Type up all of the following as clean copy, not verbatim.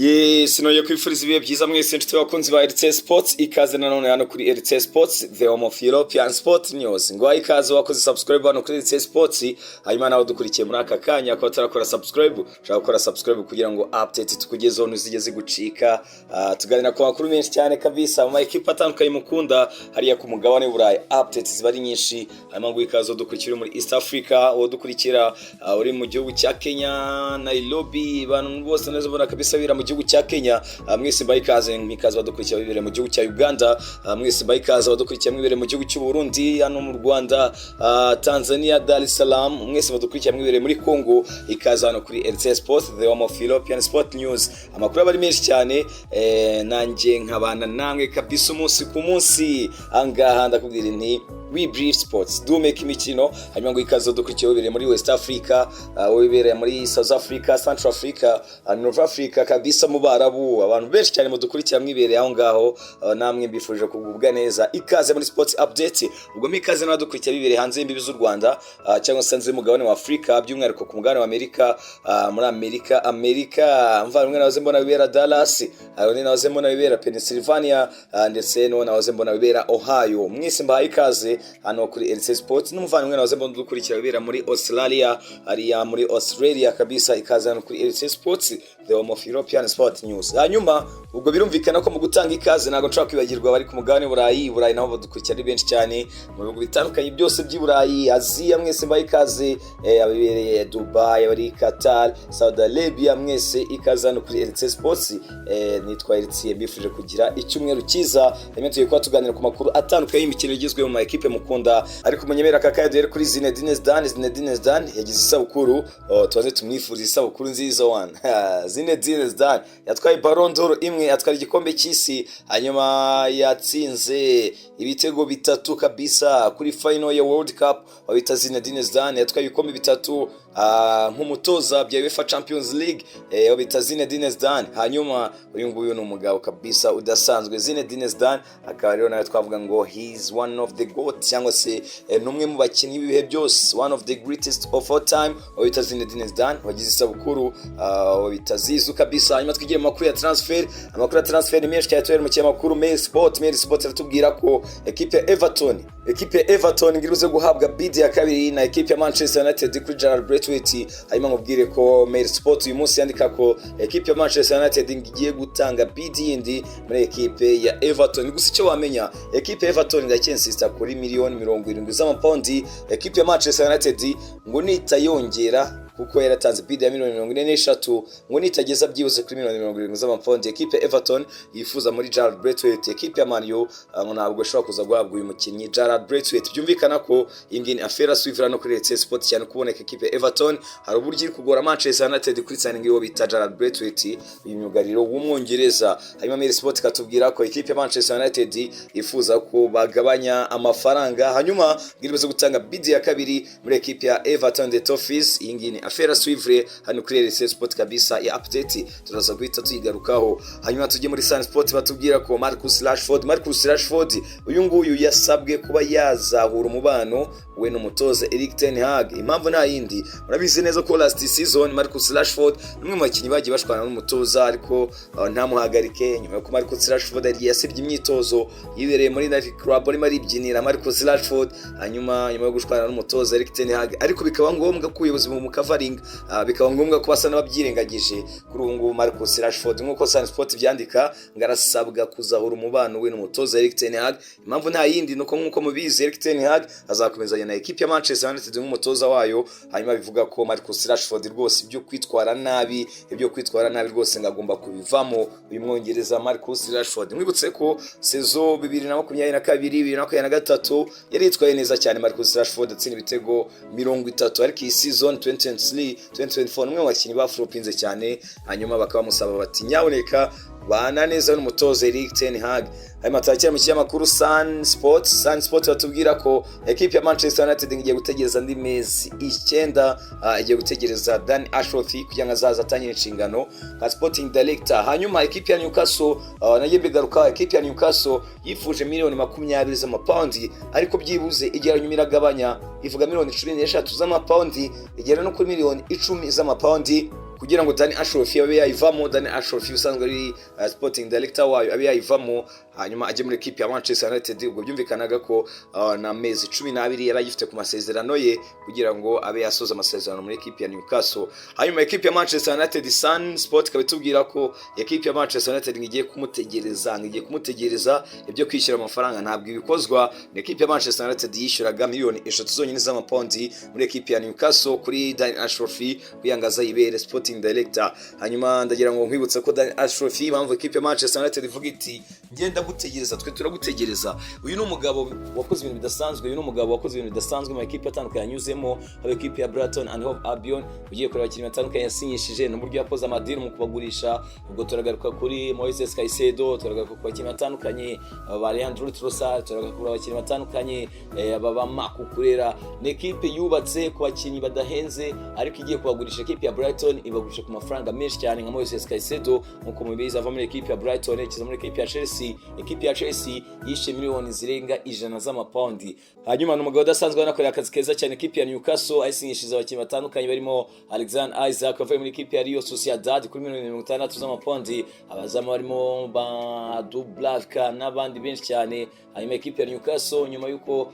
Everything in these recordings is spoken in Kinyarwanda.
Yes, nongeye kwifuriza ibihe byiza mwese inshuti bakunzi ba RC Sports. Ikaze nanone hano kuri RC Sports, the home of European Sport News. Ngo ikaze wakoze subscribe hano kuri RC Sports, hanyuma nawe dukurikiye muri aka kanya ko utarakora subscribe, ushaka gukora subscribe kugira ngo update tukugezeho ntizigeze gucika. Tuganira ku makuru menshi cyane kabisa mu ma equipe atandukanye mukunda hariya ku mugabane w'Uburayi. Updates ziba ari nyinshi. Hanyuma ngo ikaze dukurikira muri East Africa, uwo dukurikira uri mu gihugu cya Kenya, Nairobi, abantu bose neza ubona kabisa bira mu gihugu cya Kenya. Mwese mbaye ikaze, mwikaze badukurikira bibereye mu gihugu cya Uganda. Mwese mbaye ikaze badukurikira mwibereye mu gihugu cy'u Burundi, hano mu Rwanda, Tanzania, Dar es Salaam, mwese badukurikira mwibereye muri Congo, ikaze hano kuri RC Sports, the home of European Sport News. Amakuru aba ari menshi cyane, nanjye nkabana namwe kabisa umunsi ku munsi. Angaha ndakubwira nti we brief sports, dumeka imikino. Hanyuma ngo ikaze dukurikiye wibereye muri West Africa, wibereye muri South Africa, Central Africa, North Africa kabisa, mu Barabu, abantu benshi cyane mudukurikira mwibereye aho ngaho, namwe mbifurije kugubwa neza. Ikaze muri sports update. Ubwo mikaze n'abadukurikira bibereye hanze y'imbibi z'u Rwanda, cyangwa se hanze y'umugabane wa Afrika, by'umwihariko ku mugabane wa Amerika, muri Amerika mvana nahoze mbona bibera Dallas, undi nahoze mbona bibera Pennsylvania, ndetse n'uwo nahoze mbona bibera Ohio. Mwese mbahaye ikaze hano kuri RC Sports. N'umuvandimwe nahoze mbona dukurikira bibera muri Australia, hariya muri Australia kabisa, ikaze hano kuri RC Sports, the home of European Sport News. Hanyuma ubwo birumvikana ko mu gutanga ikaze ntabwo nshobora kwibagirwa bari ku mugabane w'Uburayi. Burayi nabo badukurikira ari benshi cyane mu bihugu bitandukanye byose by'i Burayi, Aziya, mwese mbaye ikaze, abibereye Dubai, abari Qatar, Saudi Arabia, mwese ikaze hano kuri RC Sports. Nitwa RC, mbifuje kugira icyumweru cyiza. Hanyuma tugiye kuba tuganira ku makuru atandukanye y'imikino igezweho mu ma ekipe mukunda, ariko munyemera aka kanya duhere kuri Zinedine Zidane. Zinedine Zidane yagize isabukuru, oh, tubaze tumwifuriza isabukuru nziza wana. Zinedine Zidane yatwaye Ballon d'Or imwe, atwara igikombe cy'isi, hanyuma yatsinze ibitego bitatu kabisa kuri final ya World Cup. Babita Zinedine Zidane yatwaye ibikombe bitatu nk'umutoza bya UEFA Champions League, babita Zinedine Zidane. Hanyuma uyu nguyu ni umugabo kabisa udasanzwe, Zinedine Zidane, akaba rero nawe twavuga ngo he is one of the GOAT, cyangwa se ni umwe mu bakinnyi b'ibihe byose, one of the greatest of all time, babita Zinedine Zidane wagize isabukuru, babita Zizu kabisa. Hanyuma twigire mu makuru ya transfer. Amakuru ya transfer ni menshi cyane. Tuhera mu kinyamakuru Mail Sport. Mail Sport iratubwira ko ekipe ya Everton ngo iribuze guhabwa bid ya kabiri na ekipe ya Manchester United kuri Jarrad Branthwaite. Hanyuma nkubwire ko Mail Sport uyu munsi yandika ko ekipe ya Manchester United ngo igiye gutanga bid yindi muri ekipe ya Everton. Gusa icyo wamenya, ekipe ya Everton iracyensista kuri miliyoni 70 z'amapawundi. Ekipe ya Manchester United ngo nitayongera, kuko yaratanze bid ya miliyoni 43, ngo nitageza byibuze kuri miliyoni 70 z'amapawundi ekipe ya Everton yifuza muri Jarrad Branthwaite, ekipe ya Man U ngo ntabwo ishobora kuza guhabwa uyu mukinnyi Jarrad Branthwaite. Byumvikana ko iyi ngiyi ni affaire à suivre no kuri RC Sport cyane, kuboneka ekipe ya Everton hari uburyo iri kugora Manchester United kuri signing y'uwo bita Jarrad Branthwaite, uyu myugariro w'Umwongereza. Hanyuma Mail Sport ikatubwira ko ekipe ya Manchester United yifuza ko bagabanya amafaranga, hanyuma ngo iribuze gutanga bid ya kabiri muri ekipe ya Everton, the Toffees. Iyi ngiyi ni affaire à suivre hano kuri RC Sport kabisa, ya update turaza guhita tuyigarukaho. Hanyuma tujye muri Sun Sport, batubwira ko Marcus Rashford uyu nguyu yasabwe kuba yazahura umubano we n'umutoza Erik ten Hag. Impamvu nta yindi, murabizi neza ko last season Marcus Rashford ni umwe mu bakinnyi bagiye bashwana n'umutoza, ariko ntamuhagarike. Nyuma yuko Marcus Rashford yari yasibye imyitozo, yibereye muri night club arimo aribyinira Marcus Rashford, hanyuma nyuma yo gushwana n'umutoza Erik ten Hag, ariko bikaba ngombwa ko ubuyobozi mu covering, bikaba ngombwa ko basa n'ababyirengagije. Kuri ubu ngubu Marcus Rashford, nk'uko Sun Sport byandika, ngo arasabwa kuzahura umubano we n'umutoza Erik ten Hag. Impamvu nta yindi, nuko nk'uko mubizi Erik ten Hag azakomezanya na ekipe ya Manchester United nk'umutoza wayo. Hanyuma bivuga ko Marcus Rashford rwose ibyo kwitwara nabi rwose ngo agomba kubivamo, uyu Mwongereza Marcus Rashford. Mwibutse ko saison 2022 2023 yari yitwaye neza cyane Marcus Rashford, atsinda ibitego 30, ariko iyi season 2023 2024 umwe mu bakinnyi baflopinze cyane. Hanyuma bakaba bamusaba bati: "Nyaboneka bana neza n'umutoza Erik ten Hag." Hanyuma turakira mu kinyamakuru Sun Sport. Sun Sport batubwira ko ekipe ya Manchester United igiye gutegereza andi mezi 9, igiye gutegereza Dan Ashworth kugira ngo azaza atangire inshingano nka sporting director. Hanyuma ekipe ya Newcastle, nayo bigaruka, ekipe ya Newcastle yifuje miliyoni 20 z'amapawundi, ariko byibuze igera nyuma iragabanya, ivuga miliyoni 13 z'amapawundi, igera no kuri miliyoni 10 z'amapawundi. Kugira ngo Dani Ashworth abe yayivamo, Dani Ashworth usanzwe ari sporting director wayo abe yayivamo, hanyuma ajye muri ekipe ya Manchester United. Ubwo byumvikanaga ko na mezi 12 yari agifite ku masezerano ye kugira ngo abe yasoza amasezerano muri ekipe ya Newcastle. Hanyuma ekipe ya Manchester United, Sun Sport ikaba itubwira ko ekipe ya Manchester United ngo igiye kumutegereza, ngo igiye kumutegereza. Ibyo kwishyura amafaranga ntabwo ibikozwa. Ni ekipe ya Manchester United yishyuraga miliyoni 3 zonyine z'amapawundi muri ekipe ya Newcastle kuri Dani Ashworth kugira ngo azayibere sporting director. Hanyuma ndagira ngo nkwibutse ko Dani Ashworth, impamvu ekipe ya Manchester United ivuga iti "Ngenda gutegereza, twe turagutegereza", uyu ni umugabo wakoze ibintu bidasanzwe. Uyu ni umugabo wakoze ibintu bidasanzwe mu ekipe atandukanye yanyuzemo, haba ekipe ya Brighton and Hove Albion. Ugiye kureba abakinnyi batandukanye yasinyishije n'uburyo yakoze ama deal mu kubagurisha. Ubwo turagaruka kuri Moises Caicedo, turagaruka ku bakinnyi batandukanye, aba ba Leandro Trossard, turagaruka ku bakinnyi batandukanye, aba ba Marc Cucurella. Ni ekipe yubatse ku bakinnyi badahenze, ariko igiye kubagurisha, ekipe ya Brighton ibagurisha ku mafaranga menshi cyane, nka Moises Caicedo. Nkuko mubizi, ava muri ekipe ya Brighton yerekeza muri ekipe ya Chelsea. Ekipe ya Chelsea yishe miliyoni zirenga 100 z'amapawundi. Hanyuma ni umugabo udasanzwe, wanakorera akazi keza cyane ekipe ya Newcastle, ayisinyishiriza abakinnyi batandukanye barimo Alexander Isak wavuye muri ekipe ya Real Sociedad kuri miliyoni 60 z'amapawundi, abazamu barimo ba Dubravka n'abandi benshi cyane. Hanyuma ekipe ya Newcastle, nyuma y'uko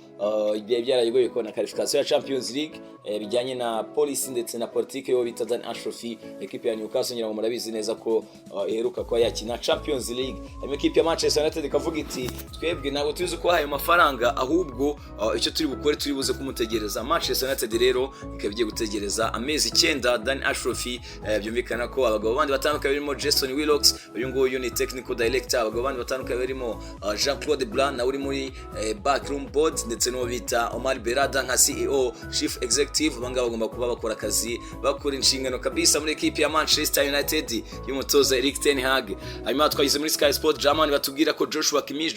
byari byarayigoye kubona qualification ya Champions League, bijyanye na policy ndetse na politike yo bita Dan Ashworth, ekipe ya Newcastle ngira ngo murabizi neza ko iheruka kuba yakina Champions League. Hanyuma ekipe ya Manchester United ikavuga iti "Twebwe ntabwo tuzi ko ayo mafaranga, ahubwo icyo turi bukore, turi buze kumutegereza." Manchester United rero ikaba igiye gutegereza amezi 9 Dan Ashworth. Byumvikana ko abagabo bandi batandukanye barimo Jason Wilcox, uyu nguyu ni technical director, abagabo bandi batandukanye barimo Jean Claude Blanc nawe uri muri backroom board, ndetse n'uwo bita Omar Berada nka CEO, chief executive, abangaba bagomba kuba bakora akazi, bakora inshingano kabisa muri ekipe ya Manchester United y'umutoza Erik ten Hag. Hanyuma twageze muri Sky Sport German, batubwira ko Joshua Kimmich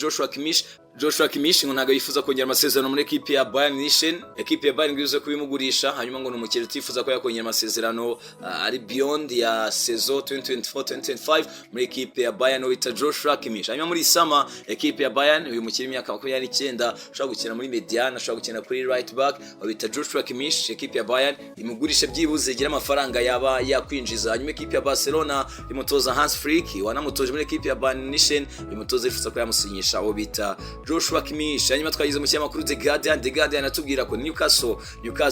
ngo ntabwo yifuza kongera amasezerano muri ekipe ya Bayern Munich. Ekipe ya Bayern ngo ize kubimugurisha. Hanyuma ngo ni umukiriya utifuza ko yakongera amasezerano ari beyond ya saison 2024-2025 muri ekipe ya Bayern, wita Joshua Kimmich. Hanyuma muri summer ekipe ya Bayern, uyu mukiri w'imyaka 29 ushobora gukina muri médiane, ashobora gukina kuri right back, wita Joshua Kimmich, ekipe ya Bayern imugurisha byibuze igira amafaranga yaba yakwinjiza. Hanyuma ekipe ya Barcelona imutoza Hans Flick, wanamutoje muri ekipe ya Bayern Munich, imutoza yifuza ko yamusinyisha uwo bita Joshua Kimmich. Hanyuma twageze mu kinyamakuru The Guardian. The Guardian atubwira ko Newcastle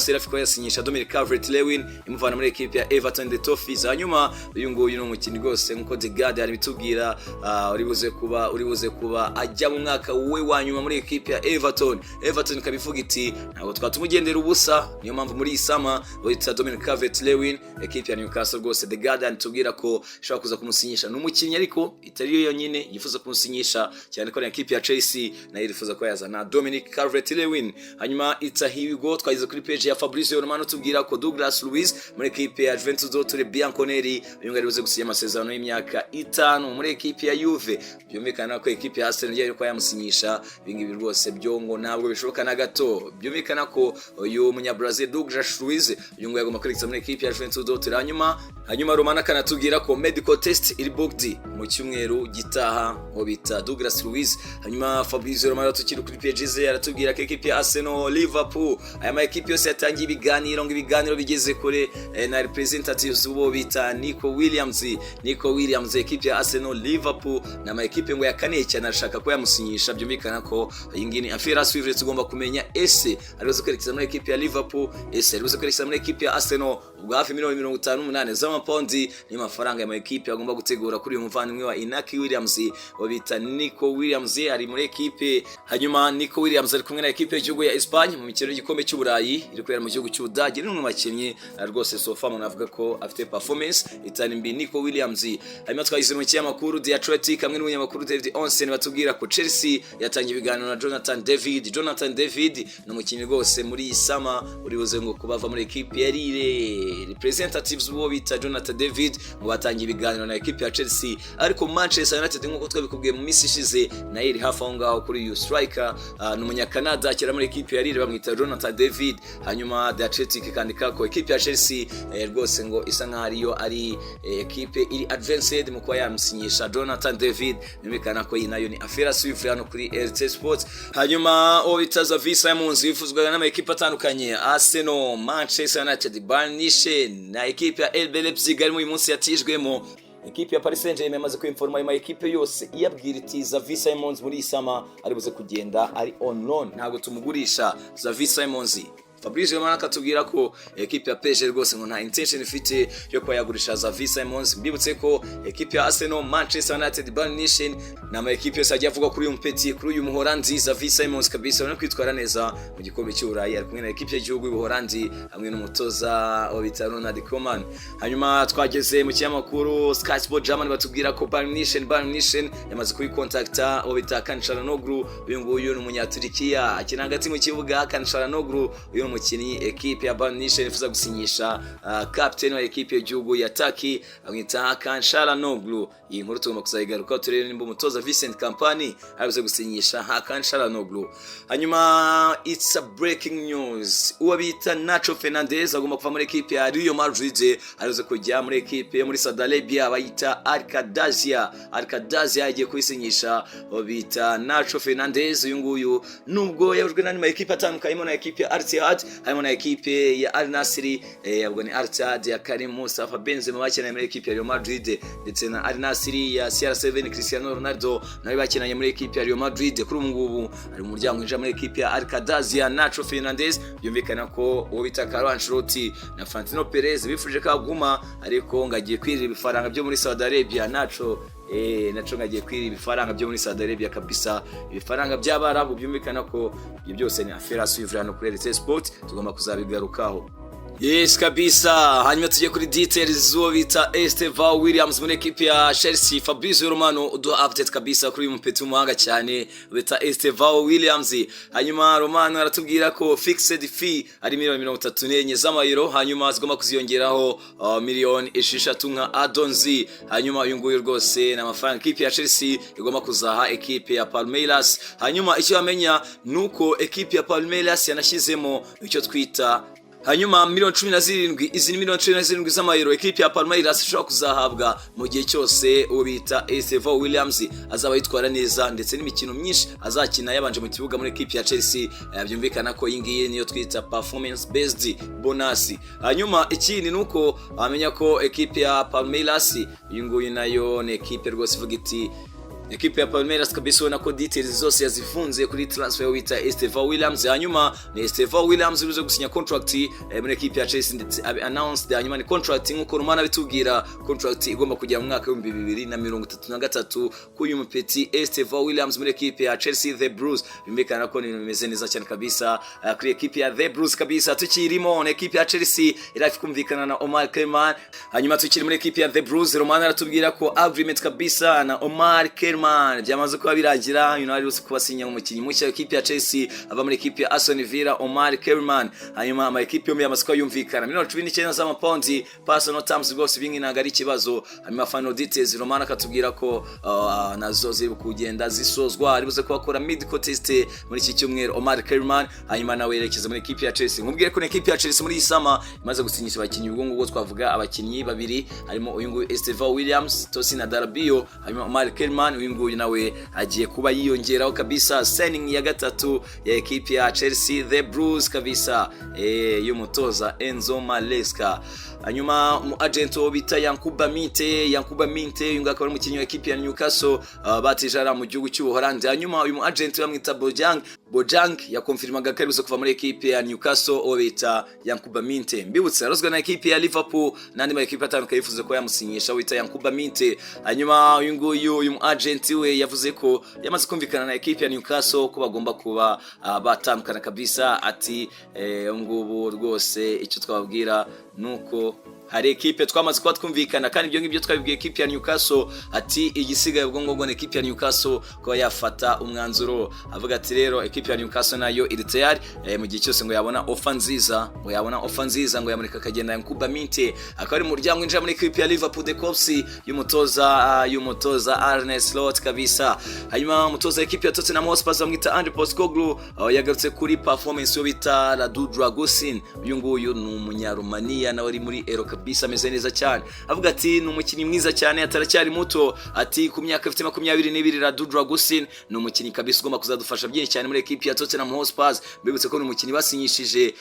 irafi ko yasinyisha Dominic Calvert-Lewin, imuvana muri ekipe ya Everton, the Toffees. Hanyuma uyu nguyu ni umukinnyi rwose, nkuko The Guardian bitubwira, uri buze kuba ajya mu mwaka we wa nyuma muri ekipe ya Everton. Everton ikaba ivuga iti "Ntabwo twatumugendera ubusa." Niyo mpamvu muri iyi summer wita Dominic Calvert-Lewin, ekipe ya Newcastle rwose, The Guardian tubwira ko ishobora kuza kumusinyisha. Ni umukinnyi ariko itari yo yonyine yifuza kumusinyisha, cyane ko na ekipe ya Chelsea nayo irifuza ko yazana Dominic Calvert-Lewin. Hanyuma it's here we go, twageze kuri page ya Fabrizio Romano, tubwira ko Douglas Luiz muri ekipe ya Juventus Dotore Bianconeri, uyu nguyu ari buze gusinya amasezerano y'imyaka 5 muri ekipe ya Juve. Byumvikana ko ekipe ya Arsenal igiye kuba yamusinyisha. Ibi ngibi rwose byo ngo ntabwo bishoboka na gato. Byumvikana ko uyu munya-Brazil Douglas Luiz, uyu nguyu agomba kwerekeza muri ekipe ya Juventus Dotore. Hanyuma Romano akanatubwira ko medical test iri booked mu cyumweru gitaha ngo bita Douglas Luiz. Hanyuma Fabrizio Romano, tukiri kuri page ze, aratubwira ko ekipe ya Arsenal, Liverpool, aya ma ekipe yose yatangiye ibiganiro, ngo ibiganiro bigeze kure na representatives bo bita Nico Williams. Nico Williams, ekipe ya Arsenal, Liverpool na ma ekipe ngo yakaniye cyane arashaka ko yamusinyisha. Byumvikana ko iyi ngiyi ni affaire à suivre. Tugomba kumenya ese ari buze kwerekeza muri ekipe ya Liverpool, ese ari buze kwerekeza muri ekipe ya Arsenal. Ubwo hafi miliyoni 58 z'amapawundi niyo mafaranga ya ma ekipe agomba gutegura kuri uyu muvandimwe wa Inaki Williams wo bita Nico Williams, ari muri ekipe. Hanyuma Nico Williams ari kumwe na ekipe y'igihugu ya Espagne mu mikino y'igikombe cy'Uburayi iri kubera mu gihugu cy'Ubudage. Ni umwe mu bakinnyi rwose so far umuntu avuga ko afite performance itari mbi, Nico Williams. Hanyuma twagize mu kinyamakuru The Athletic hamwe n'umunyamakuru David Ornstein, batubwira ko Chelsea yatangiye ibiganiro na Jonathan David. Jonathan David ni umukinnyi rwose muri iyi summer uri buze ngo kubava muri ekipe ya Lille. Representatives bo bita Jonathan David ngo batangiye ibiganiro na ekipe ya Chelsea, ariko Manchester United, nk'uko twabikubwiye mu minsi ishize, nayo iri hafi aho ngaho kuri uyu striker. Ni umunyakanada akina muri ekipe ya Lille, bamwita Jonathan David. Hanyuma The Athletic ikandika ko ekipe ya Chelsea rwose ngo isa nkaho ariyo ari ekipe iri advanced mu kuba yamusinyisha Jonathan David. Byumvikana ko iyi nayo ni affaire à suivre hano kuri RT Sports. Hanyuma uwo bita Xavi Simons wifuzwaga n'ama ekipe atandukanye, Arsenal, Manchester United, Bayern Munich. Munich na ekipe ya RB Leipzig arimo uyu munsi yatijwemo. Ekipe ya Paris Saint-Germain yamaze kwinforma ayo ma ekipe yose, iyabwira iti Xavi Simons muri iyi summer ari buze kugenda ari on loan, ntabwo tumugurisha Xavi Simons. Fabrice Romano akatubwira ko ekipe ya PSG rwose ngo nta intention ifite yo kuba yagurisha Xavi Simons. Mbibutse ko ekipe ya Arsenal, Manchester United, Bayern Munich ni ama ekipe yose agiye avuga kuri uyu mupeti, kuri uyu Muholandi Xavi Simons kabisa, urabona kwitwara neza mu gikombe cy'Uburayi, ari kumwe na ekipe y'igihugu y'Ubuholandi hamwe n'umutoza wa bita Ronald Koeman. Hanyuma twageze mu kinyamakuru Sky Sport Germany, batubwira ko Bayern Munich yamaze kuyikontakta uwo bita Hakan Çalhanoğlu. Uyu nguyu ni Umunyaturikiya, akina hagati mu kibuga. Hakan Çalhanoğlu, uyu ni umukinnyi ekipe ya Bayern Munich yifuza gusinyisha, captain wa ekipe y'igihugu ya Turkey, amwita Hakan Çalhanoğlu. Iyi nkuru tugomba kuzayigarukaho turebe nimba umutoza Vincent Kompany aribuze gusinyisha Hakan Çalhanoğlu. Hanyuma it's a breaking news, uwo bita Nacho Fernandez agomba kuva muri ekipe ya Real Madrid, aribuze kujya muri ekipe yo muri Saudi Arabia bayita Al Qadsiah. Al Qadsiah agiye kubisinyisha uwo bita Nacho Fernandez. Uyu nguyu nubwo yahujwe n'andi ma ekipe atandukanye, harimo na ekipe ya Al Ittihad, harimo na ekipe ya Al Nassr, ubwo ni Al Ittihad ya Karim Mustafa Benzema bakinanye muri ekipe ya Real Madrid, ndetse na Al Nassr ya CR7 Cristiano Ronaldo nawe bakinanye muri ekipe ya Real Madrid. Kuri ubu ngubu ari mu muryango winjira muri ekipe ya Al Qadsiah Nacho Fernandez. Byumvikana ko uwo bita Carlo Ancelotti na Florentino Perez bifuje ko aguma, ariko ngo agiye kwirira ibifaranga byo muri Saudi Arabia. Nacho ngo agiye kwirira ibifaranga byo muri Saudi Arabia kabisa, ibifaranga by'Abarabu. Byumvikana ko ibyo byose ni affaire à suivre hano kuri RT Sport, tugomba kuzabigarukaho. Yes kabisa. Hanyuma tujye kuri details z'uwo bita Estevao Williams muri ekipe ya Chelsea. Fabrizio Romano uduha update kabisa kuri uyu mupeti w'umuhanga cyane bita Estevao Williams. Hanyuma Romano aratubwira ko fixed fee ari miliyoni 34 z'amayero, hanyuma zigomba kuziyongeraho miliyoni 6 nka add-ons. Hanyuma uyu nguyu rwose ni amafaranga ekipe ya Chelsea igomba kuzaha ekipe ya Palmeiras. Hanyuma icyo bamenya ni uko ekipe ya Palmeiras yanashyizemo icyo twita hanyuma miliyoni 17. Izi ni miliyoni 17 z'amayero ekipe ya Palmeiras ishobora kuzahabwa mu gihe cyose uwo bita Estevao Williams azaba yitwara neza, ndetse n'imikino myinshi azakina yabanje mu kibuga muri ekipe ya Chelsea. Byumvikana ko iyi ngiyi niyo twita performance based bonus. Hanyuma ikindi ni uko bamenya ko ekipe ya Palmeiras, iyi nguyu nayo ni ekipe rwose ivuga iti ekipe ya Palmeiras kabisa ubona ko details zose yazifunze kuri transfer wita Estevao Williams. Hanyuma ni Estevao Williams uruze gusinya contract muri ekipe ya Chelsea, ndetse abe announced. Hanyuma ni contract, nk'uko Romano abitubwira, contract igomba kugera mu mwaka wa 2033 k'uyu mupeti Estevao Williams muri ekipe ya Chelsea, The Blues. Bimekana ko ni ibintu bimeze neza cyane kabisa kuri ekipe ya The Blues kabisa. Tukirimo na ekipe ya Chelsea irafi kumvikana na Omar Kelman. Hanyuma tukiri muri ekipe ya The Blues, Romano aratubwira ko agreement kabisa na Omar Kelman byamaze kuba birangira. Uyu nawe ari kubasinya umukinnyi mushya ekipe ya Chelsea ava muri ekipe ya Aston Villa, Omar Kelman. Hanyuma ama ekipe yombi yamaze kuba yumvikana miliyoni 19 z'amapawundi, personal terms rwose ibingi ntabwo ari ikibazo. Hanyuma final details Romano akatubwira ko nazo ziri kugenda zisozwa, ari buze kuba medical test muri iki cyumweru Omar Kelman, hanyuma nawe yerekeza muri ekipe ya Chelsea. Nkubwire ko ekipe ya Chelsea muri iyi summer imaze gusinyisha abakinnyi, ubwo ngubwo twavuga abakinnyi babiri, harimo uyu nguyu Estevao Williams, Tosin Adarabioyo, hanyuma Omar Kelman uyu nguyu nawe agiye kuba yiyongeraho kabisa, signing ya gatatu ya ekipe ya Chelsea, The Blues kabisa, y'umutoza Enzo Maresca. Hanyuma mu agent wo bita Yankuba Minteh. Yankuba Minteh uyu nguyu akaba ari umukinnyi wa ekipe ya Newcastle, batijara mu gihugu cy'Ubuholandi. Hanyuma uyu mu agent bamwita Bojang. Bojang yakonfirmaga ko ari buze kuva muri ekipe ya Newcastle uwo bita Yankuba Minteh. Mbibutse yarozwe na ekipe ya Liverpool n'andi ma ekipe atandukanye yifuza ko yamusinyisha wita Yankuba Minteh. Hanyuma uyu nguyu, uyu mu agent we yavuze ko yamaze kumvikana na ekipe ya Newcastle ko bagomba kuba batandukana kabisa. Ati ngubu rwose icyo twababwira nuko hari ekipe twamaze kuba twumvikana, kandi ibyo ngibyo twabibwiye ekipe ya Newcastle. Ati igisigaye ubwo ngubwo ni ekipe ya Newcastle kuba yafata umwanzuro. Avuga ati rero ekipe ya Newcastle nayo iri tayari mu gihe cyose ngo yabona offer nziza, ngo yabona offer nziza ngo yamureka akagenda. Yankuba Minteh akaba ari mu muryango winjira muri ekipe ya Liverpool, the Kops, y'umutoza Arne Slot kabisa. Hanyuma umutoza ekipe ya Tottenham Hotspur bamwita Ange Postecoglou, yagarutse kuri performance yo bita Radu Dragusin. Uyu nguyu ni Umunyarumaniya nawe ari muri Euro kabisa. kabisa ameze neza cyane. Avuga ati ni umukinnyi mwiza cyane, ataracyari muto, ati ku myaka afite 22, Radu Dragusin ni umukinnyi kabisa ugomba kuzadufasha byinshi cyane muri ekipi ya Tottenham Hotspur. Mbibutse ko ni umukinnyi basinyishije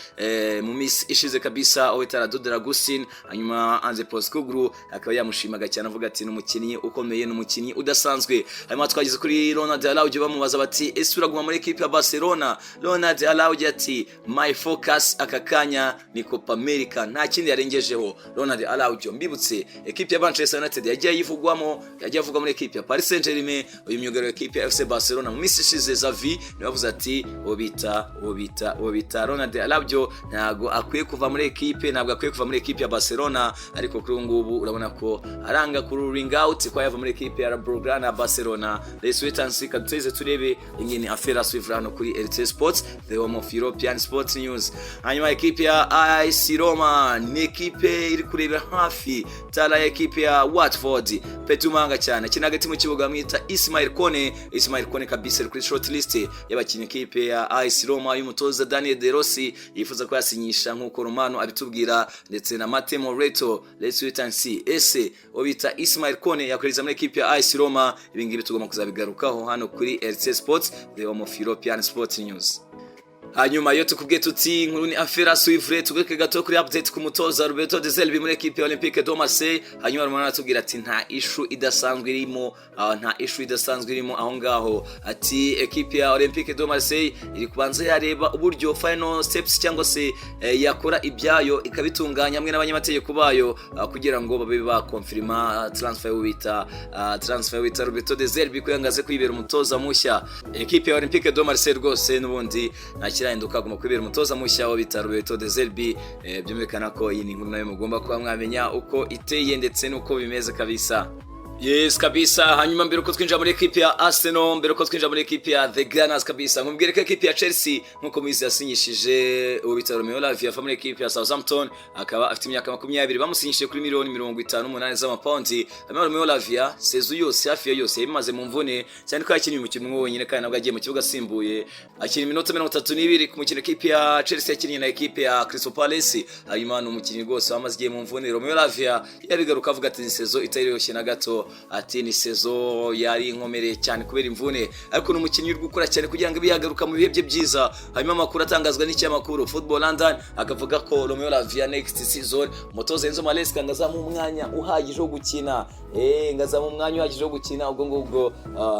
mu minsi ishize kabisa, uwo bita Radu Dragusin. Hanyuma Ange Postecoglou akaba yamushimaga cyane, avuga ati ni umukinnyi ukomeye, ni umukinnyi udasanzwe. Hanyuma twageze kuri Ronald Araujo, bamubaza bati: "Ese uraguma muri ekipi ya Barcelona?" Ronald Araujo ati: "My focus aka kanya ni Copa America." Nta kindi yarengejeho Ronald Araujo. Mbibutse, ekipi ya Manchester United yagiye yivugwamo, yagiye avugwa muri ekipi ya Paris Saint-Germain. Uyu myugariro ekipi ya FC Barcelona mu minsi ishize, Xavi niwe yavuze ati uwo bita Ronald Araujo ntago akwiye kuva muri ekipe, ntabwo akwiye kuva muri ekipe ya Barcelona. Ariko kuri ubu ngubu urabona ko aranga ku ruling out ko yava muri ekipe ya Blaugrana Barcelona. Let's wait and see, kaduteze turebe ingene affaire à suivre hano kuri RT Sports, the home of European Sports News. Hanyuma ekipe ya AS Roma ni ekipe iri kurebera hafi tara ya ekipe ya Watford, Petumanga cyane akina hagati mu kibuga bamwita Ismail Kone. Ismail Kone kabisa ari kuri short list y'abakinnyi ekipe ya AS Roma y'umutoza Daniel De Rossi yifuza ko yasinyisha, nk'uko Romano abitubwira, ndetse na Matteo Moretto. Let's wait and see, ese uwo bita Ismail Kone yakoreza muri ekipe ya AS Roma? Ibi ngibi tugomba kuzabigarukaho hano kuri RT Sports, the home of European Sports News. Hanyuma iyo tukubwiye tuti inkuru ni affaire à suivre, tugaruke gato kuri update ku mutoza Roberto De Zerbi muri ekipe ya Olympique de Marseille. Hanyuma Romano aratubwira ati nta issue idasanzwe irimo, nta issue idasanzwe irimo aho ngaho. Ati ekipe ya Olympique de Marseille iri kubanza yareba uburyo final steps cyangwa se yakora ibyayo, ikabitunganya hamwe n'abanyamategeko bayo, kugira ngo babe bakonfirma transfer wita Roberto De Zerbi ko yangaze kwibera umutoza mushya. Ekipe ya Olympique de Marseille rwose n'ubundi nta kirahinduka, agomba kwibera umutoza mushya wo bita Roberto De Zerbi. Byumvikana ko iyi ni inkuru nayo mugomba kuba mwamenya uko iteye ndetse n'uko bimeze kabisa. Yes kabisa. Hanyuma mbere uko twinjira muri ekipe ya Arsenal, mbere uko twinjira muri ekipe ya The Gunners kabisa, nkubwire ko ekipe ya Chelsea, nkuko mubizi, yasinyishije uwo bita Romeo Lavia ava muri ekipe ya Southampton, akaba afite imyaka 20, bamusinyishije kuri miliyoni 58 z'amapawundi. Hanyuma Romeo Lavia saison yose, hafi ya yose, yabimaze mu mvune, cyane ko yakinnye umukino umwe wenyine kandi nabwo agiye mu kibuga asimbuye, akina iminota 32 ku mukino ekipe ya Chelsea yakinnye na ekipe ya Crystal Palace. Hanyuma ni umukinnyi rwose wamaze igihe mu mvune. Romeo Lavia yabigaruka avuga ati ni saison itari na gato, ati ni saison yari inkomereye cyane kubera imvune, ariko ni umukinnyi uri gukora cyane kugira ngo abe yagaruka mu bihe bye byiza. Hanyuma amakuru atangazwa n'ikinyamakuru Football London akavuga ko Romeo Lavia next season umutoza Enzo Maresca ngo azamuha umwanya uhagije wo gukina, ngo azamuha umwanya uhagije wo gukina. Ubwo ngubwo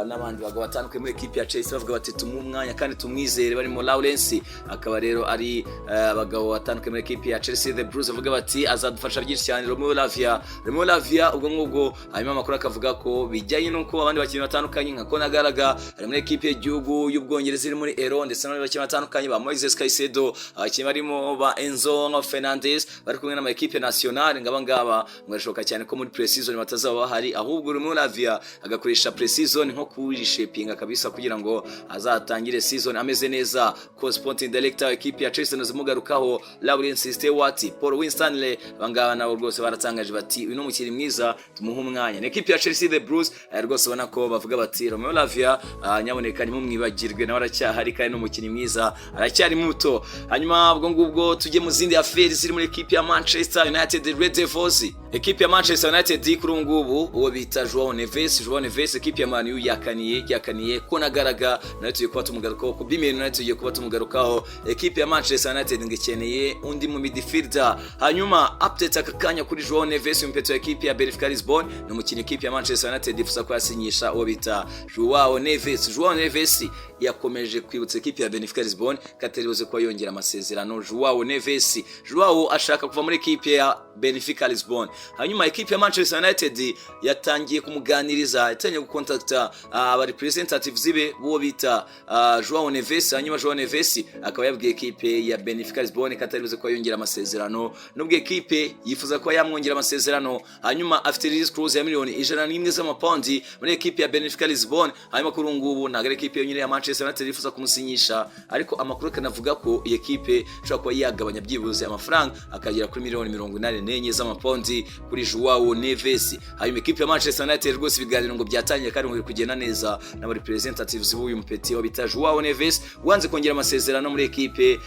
n'abandi bagabo batandukanye muri ekipe ya Chelsea bavuga bati tumuhe umwanya kandi tumwizere, barimo Lawrence, akaba rero ari abagabo batandukanye muri ekipe ya Chelsea The Blues bavuga bati azadufasha byinshi cyane Romeo Lavia, Romeo Lavia. Ubwo ngubwo hanyuma amakuru akavuga ko bijyanye n'uko abandi bakinnyi batandukanye nka Conor Gallagher ari muri ekipe y'igihugu y'Ubwongereza iri muri Euro, ndetse n'abandi bakinnyi batandukanye ba Moises Caicedo, abakinnyi barimo ba Enzo Fernandez bari kumwe n'ama ekipe nationale, ngaba ngaba ngo birashoboka cyane ko muri pre-season batazaba bahari, ahubwo Romeo Lavia agakoresha pre-season nko kurishepinga kabisa kugira ngo azatangire season ameze neza. Ko sporting director ekipe ya Chelsea nazimugarukaho, Lawrence Stewart, Paul Winstanley, abangaba nabo rwose baratangaje bati uyu ni umukinnyi mwiza, tumuhe umwanya. Ni ekipe ya Chelsea The Blues, rwose ubona ko bavuga bati Romeo Lavia nyaboneka ntimumwibagirwe, nawe aracyahari kandi ni umukinnyi mwiza, aracyari muto. Hanyuma ubwo ngubwo tujye mu zindi affaires ziri muri ekipe ya Manchester United Red Devils. Ekipe ya Manchester United kuri ubu ngubu uwo bita Joao Neves, Joao Neves ekipe ya Man U yakaniye ko nagaraga, nawe tugiye kuba tumugarukaho, ku Bimeno nawe tugiye kuba tumugarukaho. Ekipe ya Manchester United ngo ikeneye undi mu midfielder. Hanyuma update aka kanya kuri Joao Neves, umupeto wa ekipe ya Benfica Lisbon, ni umukinnyi ekipe ya Manchester United ifuza ko yasinyisha, uwo bita Joao Neves. Joao Neves yakomeje kwibutsa ekipe ya Benfica Lisbon ko atari buze kuba yongera amasezerano. Joao Neves, Joao ashaka kuva muri ekipe ya Benfica Lisbon. Hanyuma ekipe ya Manchester United yatangiye kumuganiriza, yatangiye gukontakta aba representatives be bo bita Joao Neves. Hanyuma Joao Neves akaba yabwiye ekipe ya Benfica Lisbon ko atari buze kuba yongera amasezerano, nubwo ekipe yifuza kuba yamwongera amasezerano. Hanyuma afite release clause ya miliyoni ijana. 101 z'amapawundi muri ekipe ya Benfica Lisbon. Hanyuma kuri ubu ngubu ntabwo ari ekipe yonyine ya Manchester United yifuza kumusinyisha, ariko amakuru akanavuga ko iyi ekipe ishobora kuba yagabanya byibuze amafaranga akagera kuri miliyoni 84 z'amapawundi kuri Joao Neves. Hanyuma ekipe ya Manchester United rwose ibiganiro ngo byatangiye kandi ngo biri kugenda neza n'aba representatives b'uyu mupeti wa bita Joao Neves wanze kongera amasezerano muri ekipe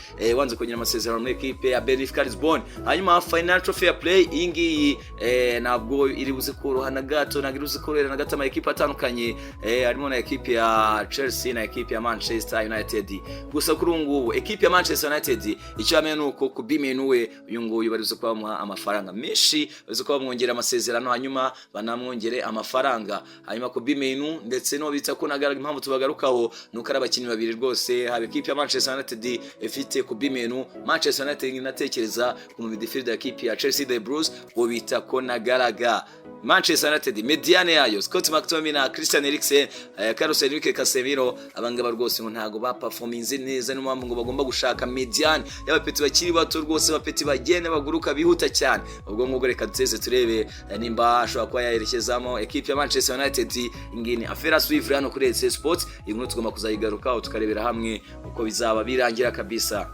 ya Benfica Lisbon. Hanyuma financial fair play iyi ngiyi ntabwo iri buze koroha na gato, ntabwo iri buze korohera na gato ama ekipe atandukanye, harimo na ekipe ya Chelsea na ekipe ya Manchester United. Gusa kuri ubu ngubu ekipe ya Manchester United icyo yamenye ni uko Kobbie Mainoo we, uyu nguyu bari buze kuba bamuha amafaranga menshi, bari kuba bamwongera amasezerano, hanyuma banamwongere amafaranga. Hanyuma Kobbie Mainoo ndetse no bita ko nagaragara, impamvu tubagarukaho nuko ari abakinnyi babiri rwose, haba ekipe ya Manchester United ifite Kobbie Mainoo, Manchester United inatekereza ku midfielder ya ekipe ya Chelsea the Blues uwo bita Conor Gallagher. Manchester United médiane yayo Scott McTominay, Christian Eriksen, Carlos Enrique, Casemiro, abangaba rwose ngo ntago baperforminze neza. Niyo mpamvu ngo bagomba gushaka médiane y'abapeti bakiri bato rwose, abapeti bagenda baguruka bihuta cyane. Ubwo ngubwo reka duteze turebe nimba ashobora kuba yaherekezamo ekipe ya Manchester United. Ingini affaire à suivre hano kuri RC Sports, inkuru tugomba kuzayigarukaho tukarebera hamwe uko bizaba birangira kabisa.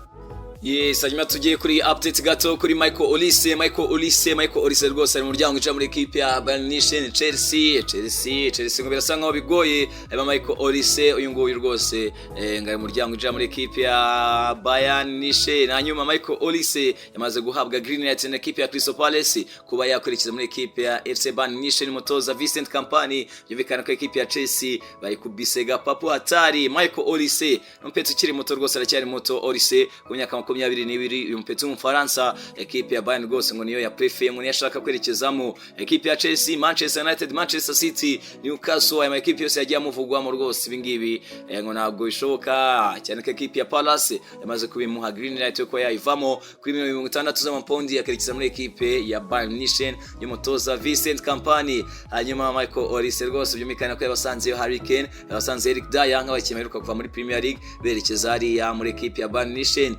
Yes, hanyuma tugiye kuri update gato kuri Michael Olise. Michael Olise, Michael Olise rwose ari mu muryango winjira muri ekipe ya Bayern Munich. Chelsea, Chelsea, Chelsea ngo birasa nkaho bigoye. Hanyuma Michael Olise uyu nguyu rwose ngo ari mu muryango winjira muri ekipe ya Bayern Munich. Hanyuma Michael Olise yamaze guhabwa green light na ekipe ya Crystal Palace kuba yakwerekeza muri ekipe ya FC Bayern Munich n'umutoza Vincent Kompany. Byumvikana ko ekipe ya Chelsea bayikubise gapapu hatari. Michael Olise umupeti ukiri muto rwose, aracyari muto Olise ku myaka 22, uyu mupeti w'Umufaransa, ekipe ya Bayern rwose ngo niyo ya préféré, ngo niyo ashaka kwerekezamo. Ekipe ya Chelsea, Manchester United, Manchester City, Newcastle, aya makipe yose yagiye amuvugwamo rwose ibi ngibi ngo ntabwo bishoboka cyane ko ekipe ya Palace yamaze kubimuha green light yo kuba yayivamo kuri miliyoni 60 z'amapawundi, akerekeza muri ekipe ya Bayern Munich y'umutoza Vincent Kompany. Hanyuma Michael Olise rwose byumvikana ko yabasanzeyo Harry Kane, yabasanze Eric Dier nk'abakinnyi baheruka kuva muri Premier League berekeza hariya muri ekipe ya Bayern Munich,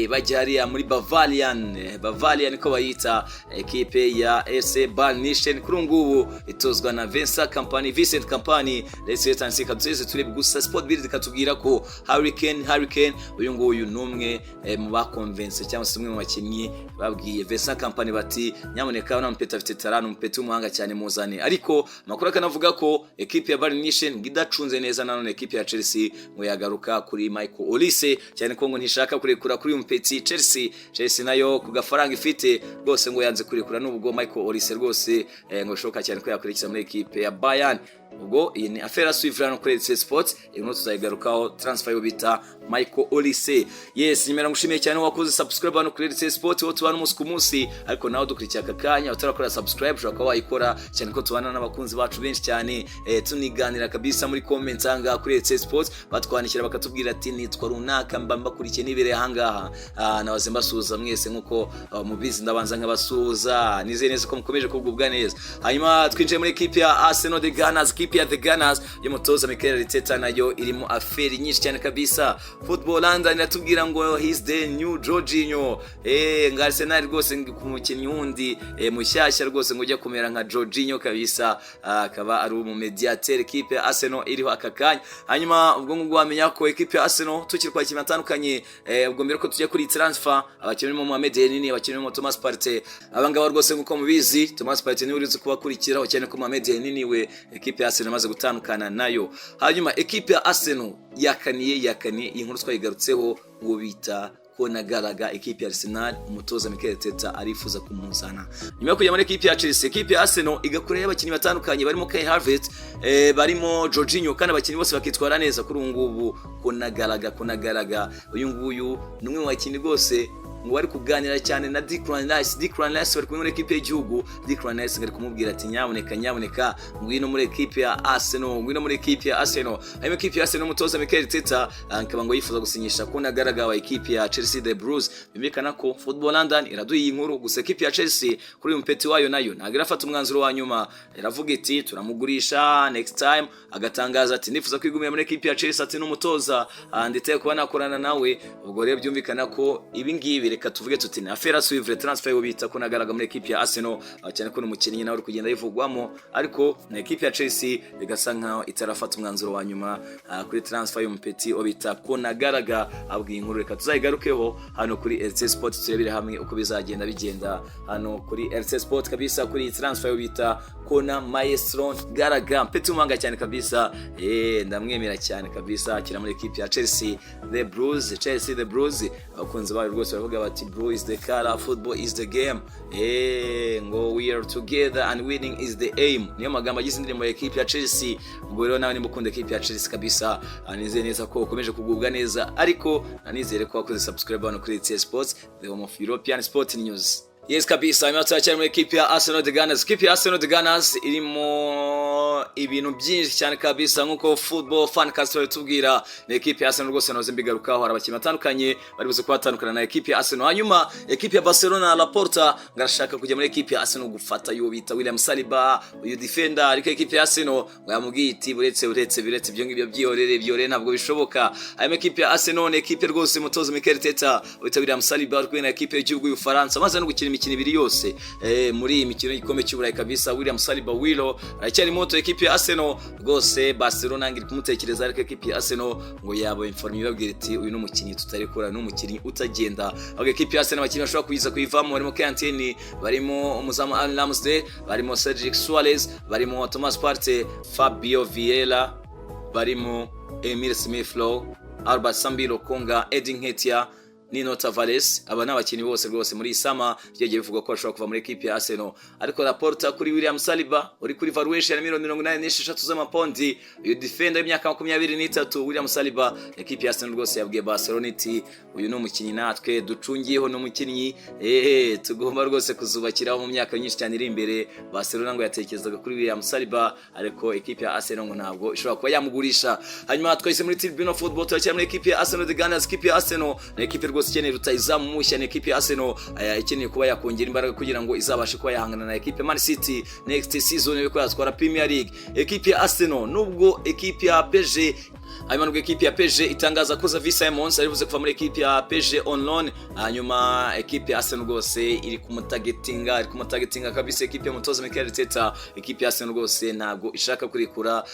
bajya hariya muri Bavarian, Bavarian ko bayita ekipe ya FC Bayern Munich kuri ubu ngubu itozwa na Vincent Kompany, Vincent Kompany. Let's wait and see, kaduteze turebe. Gusa Sport Bild ikatubwira ko Harry Kane, Harry Kane uyu nguyu ni umwe mu bakonvense cyangwa se umwe mu bakinnyi babwiye Vincent Kompany bati: "Nyamuneka, uriya mupeti afite talent, umupeti w'umuhanga cyane, muzane." Ariko amakuru akanavuga ko ekipe ya Bayern Munich ngo idacunze neza, nanone ekipe ya Chelsea ngo yagaruka kuri Michael Olise, cyane ko ngo ntishaka kurekura kuri uyu mupeti Chelsea. Chelsea nayo ku gafaranga ifite rwose ngo yanze kurekura, nubwo Michael Olise rwose ngo bishoboka cyane ko yakurikiza muri ekipe ya Bayern. Ubwo iyi ni affaire à suivre hano kuri RC Sports, inkuru tuzayigarukaho, transfer yo bita Michael Olise. Yes, nyemera ngushimiye cyane wakoze subscribe hano kuri RC Sports, wowe tubana umunsi ku munsi. Ariko nawe dukurikiye aka kanya utarakora subscribe, ushobora kuba wayikora, cyane ko tubana n'abakunzi bacu benshi cyane, tuniganira kabisa muri comments ahangaha kuri RC Sports, batwandikira bakatubwira ati: "Nitwa runaka, mba mbakurikiye nibereye ahangaha." Nabaze mbasuhuza mwese nkuko mubizi, ndabanza nkabasuhuza. Nizeye neza ko mukomeje kugubwa neza. Hanyuma twinjiye muri ekipe ya Arsenal, the Gunners, ekipe ya the Gunners y'umutoza Mikel Arteta nayo irimo affaire nyinshi cyane kabisa. Football London iratubwira ngo he's the new Jorginho, nga Arsenal rwose ngo ku mukinnyi wundi mushyashya rwose ngo ujya kumera nka Jorginho kabisa. Akaba ari umu médiateur ekipe ya Arsenal iriho aka kanya. Hanyuma ubwo ngubwo wamenya ko ekipe ya Arsenal tukiri kwakira batandukanye, ubwo mbere ko tujya kuri transfer, abakinnyi barimo Mohamed Elneny, abakinnyi barimo Thomas Partey, abangaba rwose nk'uko mubizi, Thomas Partey niwe uri kubakurikiraho, cyane ko Mohamed Elneny we ekipe ya Arsenal imaze gutandukana nayo. Hanyuma ekipe ya Arsenal yakaniye iyi nkuru twayigarutseho, uwo bita Conor Gallagher. Ekipe ya Arsenal, umutoza Mikel Arteta arifuza kumuzana nyuma yo kujya muri ekipe ya Chelsea. Ekipe ya Arsenal igakorayo abakinnyi batandukanye barimo Kai Havertz, barimo Jorginho, kandi abakinnyi bose bakitwara neza. Kuri ubu ngubu Conor Gallagher, Conor Gallagher uyu nguyu ni umwe mu bakinnyi rwose ngo bari kuganira cyane na Declan Rice. Declan Rice bari kumwe muri ekipe y'igihugu. Declan Rice ari kumubwira ati: "Nyamuneka, nyamuneka, ngwino muri ekipe ya Arsenal, ngwino muri ekipe ya Arsenal." Hanyuma ekipe ya Arsenal, umutoza Mikel Arteta akaba ngo yifuza gusinyisha Conor Gallagher wa ekipe ya Chelsea the Blues. Bimekana ko Football London iraduha iyi nkuru. Gusa ekipe ya Chelsea kuri uyu mupeti wayo nayo ntabwo irafata umwanzuro wa nyuma. Iravuga iti: "Turamugurisha next time." Agatangaza ati: "Nifuza kwigumira muri ekipe ya Chelsea," ati: "N'umutoza ndetse kuba nakorana nawe." Ubwo rero byumvikana ko ibi ngibi Ibi reka tuvuge tuti ni affaire à suivre, transfer yo bita ko nagaraga muri ekipe ya Arsenal, cyane ko n'umukinnyi nawe uri kugenda yivugwamo, ariko na ekipe ya Chelsea bigasa nkaho itarafata umwanzuro wa nyuma kuri transfer y'umupeti o bita ko nagaraga. Abwiye inkuru, reka tuzayigarukeho hano kuri RC Sport, turebere hamwe uko bizagenda bigenda hano kuri RC Sport kabisa kuri iyi transfer yo bita Kona Maestro Garaga, mpeti umanga cyane kabisa. Ndamwemera cyane kabisa, akina muri ekipe ya Chelsea the Blues. Chelsea the Blues, abakunzi bayo rwose baravuga bati: "Blue is the color, football is the game." Ngo "We are together and winning is the aim", niyo magambo agize indirimbo ya ekipe ya Chelsea. Ubwo rero nawe nimba ukunda ekipe ya Chelsea kabisa, nizeye neza ko ukomeje kugubwa neza, ariko nanizere ko wakoze subscribe hano kuri TS Sports, the home of European Sport News. Yes kabisa, hanyuma turacyari muri ekipe ya Arsenal the Gunners. Ekipe ya Arsenal the Gunners irimo ibintu byinshi cyane kabisa, nkuko Football Fan Castro itubwira. Ni ekipe ya Arsenal rwose nahoze mbigarukaho, hari abakinnyi batandukanye bari buze kubatandukana na ekipe ya Arsenal. Hanyuma ekipe ya Barcelona, Laporta ngarashaka kujya muri ekipe ya Arsenal gufata uwo bita William Saliba, uyu defender, ariko ekipe ya Arsenal ngo yamubwiye iti: "Buretse, buretse, biretse, ibyo ngibyo byihorere, byihorere, ntabwo bishoboka." Hanyuma ekipe ya Arsenal ni ekipe rwose mutoza Mikel Arteta wita William Saliba uri kumwe na ekipe y'igihugu y'Ubufaransa, maze no gukina imikino ibiri yose muri iyi mikino y'igikombe cy'Uburayi kabisa. William Saliba Willo aracyari moto. Ekipe ya Arsenal rwose, Barcelona ngo iri kumutekereza, ariko ekipe ya Arsenal ngo yaba informe ibabwira iti: "Uyu ni umukinnyi tutarekura, ni umukinnyi utagenda." Ahubwo ekipe ya Arsenal abakinnyi bashobora kuyiza kuyivamo barimo Kantini, barimo umuzamu Aaron Ramsdale, barimo Cedric Suarez, barimo Thomas Partey, Fabio Vieira, barimo Emile Smith Rowe, Albert Sambi Lokonga, Eddie Nketiah, Nino Tavares. Aba ni abakinnyi bose rwose muri iyi summer byagiye bivugwa ko bashobora kuva muri ekipe ya Arsenal. Ariko Laporta kuri William Saliba uri kuri valuation ya miliyoni 86 z'amapondi, uyu defender w'imyaka 23 William Saliba, ekipe ya Arsenal rwose yabwiye Barcelona iti: "Uyu ni umukinnyi natwe ducungiyeho, ni umukinnyi tugomba rwose kuzubakiraho mu myaka myinshi cyane iri imbere." Barcelona ngo yatekerezaga kuri William Saliba, ariko ekipe ya Arsenal ngo ntabwo ishobora kuba yamugurisha. Hanyuma twahise muri Tribune Football, turacyari muri ekipe ya Arsenal the Gunners. Ekipe ya Arsenal ni ekipe rwose ikeneye rutayizamu mushya, ni ekipe ya Arsenal ikeneye kuba yakongera imbaraga kugira ngo izabashe kuba yahangana na ekipe Man City next season yo yatwara Premier League. Ekipe ya Arsenal, nubwo ekipe ya PSG, hanyuma nubwo ekipe ya PSG itangaza ko Xavi Simons ari buze kuva muri ekipe ya PSG on loan, hanyuma ekipe ya Arsenal rwose iri kumutagetinga kabisa. Ekipe ya mutoza Mikel Arteta, ekipe ya Arsenal rwose ntabwo ishaka kurekura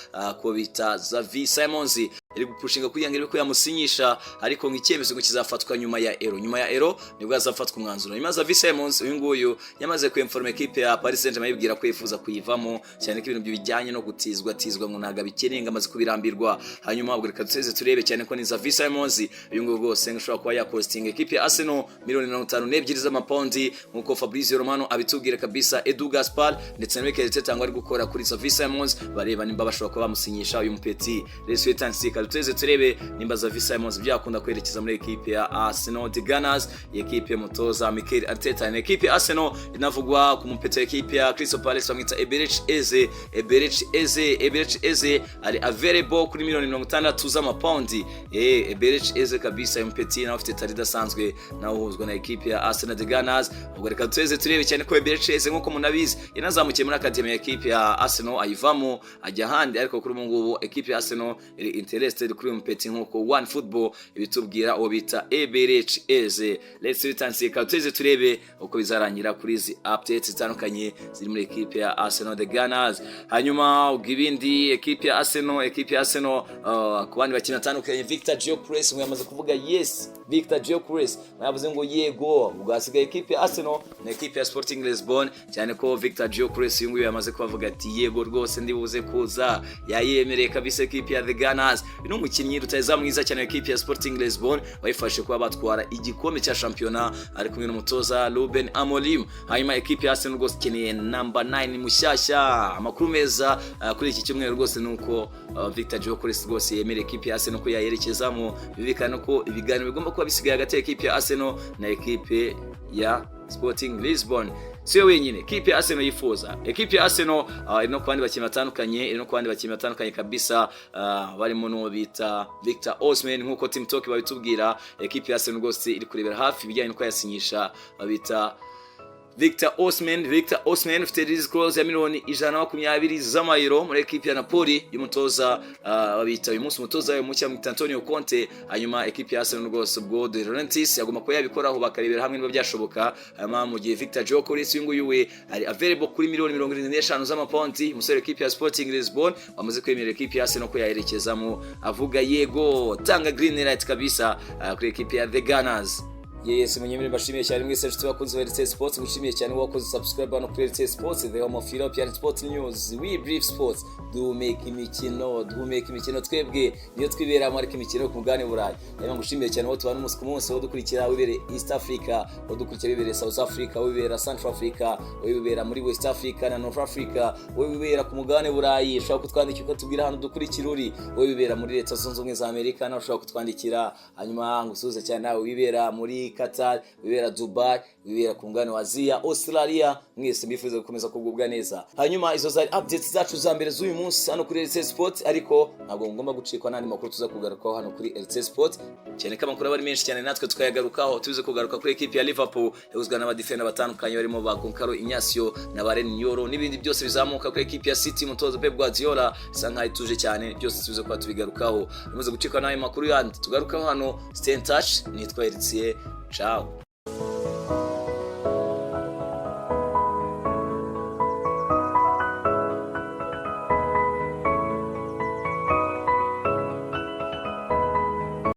ko bita Xavi Simons, iri gupushinga kugira ngo irebe ko yamusinyisha, ariko ngo icyemezo ngo kizafatwa nyuma ya Euro. Nyuma ya Euro nibwo hazafatwa umwanzuro. Nyuma Xavi Simons uyu nguyu yamaze kwinforma ekipe ya Paris Saint-Germain, yibwira ko yifuza kuyivamo, cyane ko ibintu bijyanye no gutizwa tizwa ngo ntabwo abikeneye, ngo amaze kubirambirwa. Hanyuma ubwo reka duteze turebe, cyane ko ni Xavi Simons uyu nguyu rwose ngo ushobora kuba yakostinga ekipe ya Arsenal miliyoni 52 z'amapaundi, nk'uko Fabrizio Romano abitubwira kabisa. Edu Gaspar ndetse na Mikel Arteta ngo ari gukora kuri Xavi Simons, bareba nimba bashobora kuba bamusinyisha uyu mupeti. Let's wait and see, duteze turebe nimba Xavi Simons byakunda kwerekeza muri ekipe ya Arsenal the Gunners, ekipe mutoza Mikel Arteta. Ni ekipe ya Arsenal inavugwa ku mupeti wa ekipe ya Crystal Palace bamwita Eberechi Eze. Eberechi Eze, Eberechi Eze ari available kuri miliyoni 60 z'amapaundi. Eberechi Eze kabisa, uyu mupeti nawe ufite talent idasanzwe, nawe uhuzwa na ekipe ya Arsenal the Gunners. Ubwo reka duteze turebe, cyane ko Eberechi Eze nk'uko munabizi yanazamukiye muri academy ya ekipe ya Arsenal, ayivamo ajya ahandi, ariko kuri ubu ngubu ekipe ya Arsenal iri interested kuri uyu mupeti, nk'uko One Football ibitubwira, uwo bita Eberechi Eze. Let's wait and see, tuteze turebe uko bizarangira kuri izi updates zitandukanye ziri muri ekipe ya Arsenal the Gunners. Hanyuma ubwo ibindi, ekipe ya Arsenal, ku bandi bakinnyi batandukanye, Victor Gyökeres ngo yamaze kuvuga yes. Victor Gyökeres yavuze ngo yego. Ubwo hasigaye ekipe ya Arsenal na ekipe ya Sporting Lisbon, cyane ko Victor Gyökeres uyu nguyu yamaze kubavuga ati: "Yego rwose, ndi buze kuza." Yayemereye kabisa ekipe ya the Gunners. Uyu ni umukinnyi rutahizamu mwiza cyane wa ekipe ya Sporting Lisbon, wayifashe kuba batwara igikombe cya shampiyona ari kumwe n'umutoza Ruben Amorim. Hanyuma ekipe ya Arsenal rwose ikeneye number 9 mushyashya. Amakuru meza kuri iki cyumweru rwose ni uko Victor Gyökeres rwose yemereye ekipe ya Arsenal ko yayerekezamo. Bibikana ko ibiganiro bigomba kuba bisigaye hagati ya ekipe ya Arsenal na ekipe ya Sporting Lisbon. Siyo wenyine ekipe ya Arsenal yifuza. Ekipe ya Arsenal iri no ku bandi bakinnyi batandukanye, iri no ku bandi bakinnyi batandukanye kabisa, barimo n'uwo bita Victor Osimhen, nk'uko Team Talk babitubwira. Ekipe ya Arsenal rwose iri kurebera hafi ibijyanye no yasinyisha babita Victor Osimhen. Victor Osimhen ufite release clause ya miliyoni 120 z'amayero muri ekipi ya Napoli y'umutoza babita uyu munsi umutoza wayo mushya mwita Antonio Conte. Hanyuma ekipi ya Arsenal rwose, ubwo De Laurentiis agomba kuba yabikoraho, bakarebera hamwe niba byashoboka. Hanyuma mu gihe Victor Gyökeres, uyu nguyu we ari available kuri miliyoni 75 z'amapawundi, umusore ekipi ya Sporting Lisbon wamaze kwemerera ekipi ya Arsenal ko yaherekezamo, avuga yego, tanga green light kabisa kuri ekipi ya The Gunners. Yes, munyemere mbashimiye cyane mwese nshuti bakunzi ba RC Sports. Ngushimiye cyane wakoze subscribe hano kuri RC Sports, the home of European Sports News. We brief sports, duhumeka imikino, duhumeka imikino, twebwe niyo twiberamo, ariko imikino ku mugabane w'Uburayi. Hanyuma ngushimiye cyane wowe tubana umunsi ku munsi, wowe dukurikira wibereye East Africa, wowe dukurikira wibereye South Africa, wibera Central Africa, wowe wibera muri West Africa na North Africa, wowe wibera ku mugabane w'Uburayi, ushobora kutwandikira ukatubwira ahantu dukurikira uri. Wowe wibera muri Leta Zunze Ubumwe za Amerika, nawe ushobora kutwandikira. Hanyuma ngusuhuze cyane nawe wibera muri Qatar, wibera Dubai, wibera ku mugabane wa Aziya, Australia, mwese mbifuza gukomeza kugubwa neza. Hanyuma izo zari updates zacu za mbere z'uyu munsi hano kuri RC Sport, ariko ntabwo ngomba gucikwa n'andi makuru tuza kugarukaho hano kuri RC Sport, cyane ko amakuru aba ari menshi cyane natwe tukayagarukaho. Tuze kugaruka kuri ekipi ya Liverpool yahuzwa n'abadefenda batandukanye barimo ba Goncalo Ignacio na ba Leny Yoro n'ibindi byose bizamuka kuri ekipi ya City. Umutoza Pep Guardiola isa nkaho ituje cyane, byose tuze kuba tubigarukaho. Bimaze gucikwa n'ayo makuru yandi tugarukaho hano. Stay in touch, nitwa Eritier, ciao.